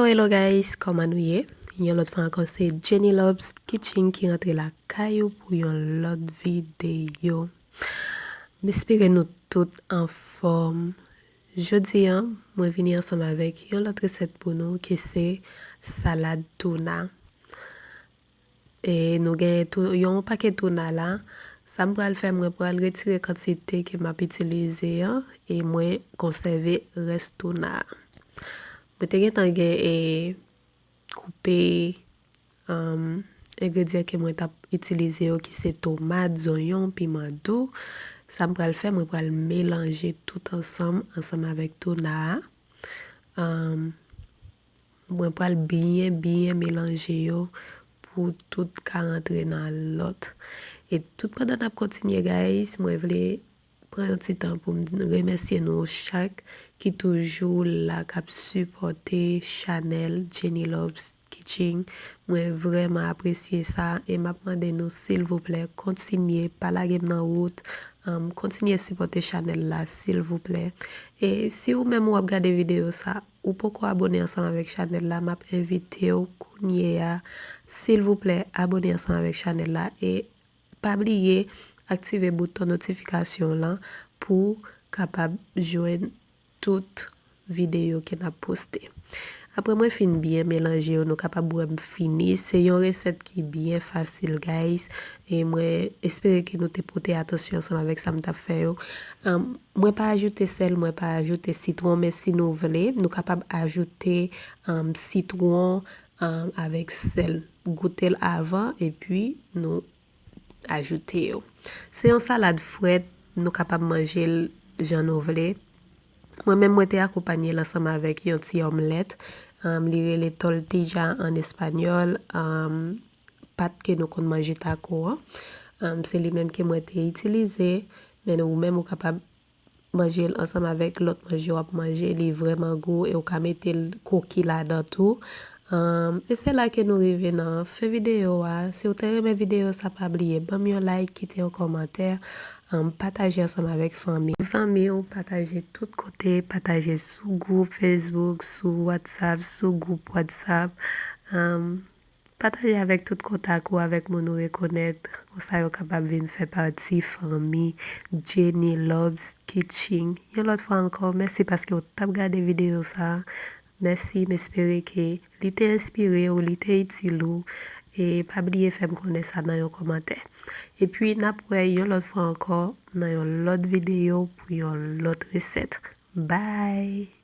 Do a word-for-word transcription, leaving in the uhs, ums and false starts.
Hello guys, kòman nou ye? Yon lòt fwa ankò, se Jenny Loves Kitchen ki rantre lakay ou pou yon lòt videyo. M espere nou tout anfòm. Jodi a, mwen vini ansanm avèk yon lòt resèt pou nou ki se salad touna. E nou gen tou yon pakèt touna la. Sa m pral fè, mwen pral retire kantite ke m ap itilize an e mwen konsève rès touna a. Mwen te gentan gen e koupe um, engredyan ke mwen t ap itilize yo ki se tomat, zonyon, piman dou. Sa m pral fè, mwen pral melanje tout ansanm, ansanm avèk touna a. Um, mwen pral byen, byen melanje yo pou tout ka rantre nan lòt. E tout pandan n ap kontinye, guys, mwen vle pran yon ti tan pou m remèsye nou chak ki toujou la, k ap sipòte chanèl Jenny Loves Kitchen. Mwen vrèman apresye sa e m ap mande nou, silvouplè, kontinye, pa lage m nan wout. Um, kontinye sipòte chanèl la, silvouplè. E si ou menm ou ap gade videyo sa, ou poko abone ansanm avèk chanèl la, m ap envite w kounye a, silvouplè, abone ansanm avèk chanèl la e pa bliye aktive bouton notifikasyon lan pou kapab jwenn tout videyo ke n ap poste. Apre mwen fin byen melanje yo, nou kapab wè m fini. Se yon resèt ki byen fasil, guys. E mwen espere ke nou te pote atansyon ansanm avèk sa m t ap fè yo. Um, mwen pa ajoute sèl, mwen pa ajoute sitwon, men si nou vle, nou kapab ajoute um, sitwon um, avèk sèl. Goute l avan, epi nou ajoute yo. Se yon salad frèt, nou kapab manje l jan nou vle. Mwen menm, mwen te akonpanye l ansanm avèk yon ti òmlèt. Um, li rele tortilla an espanyòl. Um, pat ke nou konn manje taco an. Um, se li menm ke mwen te itilize. Men ou menm, ou kapab manje l ansanm avèk lòt manje w ap manje. Li vrèman gou e w ka mete l koki ladan tou. Um, e se la ke nou rive nan fen videyo a. Si w te renmen videyo sa, pa bliye ban m yon like, kite yon kòmantè, um, pataje ansanm avèk fanmi, zanmi w, pataje tout kote, pataje sou gwoup Facebook, sou WhatsApp, sou gwoup WhatsApp. Um, pataje avèk tout kontak ou, avèk moun ou rekonèt. Konsa yo kapab vin fè pati fanmi Jenny Loves Kitchen. Yon lòt fwa ankò, mèsi paske w t ap gade videyo sa. Mèsi, m espere ke li te enspire w, li te itil ou. E pa bliye fè m konnen sa nan yon kòmantè. Epi, n ap wè yon lòt fwa ankò nan yon lòt videyo pou yon lòt resèt. Bye!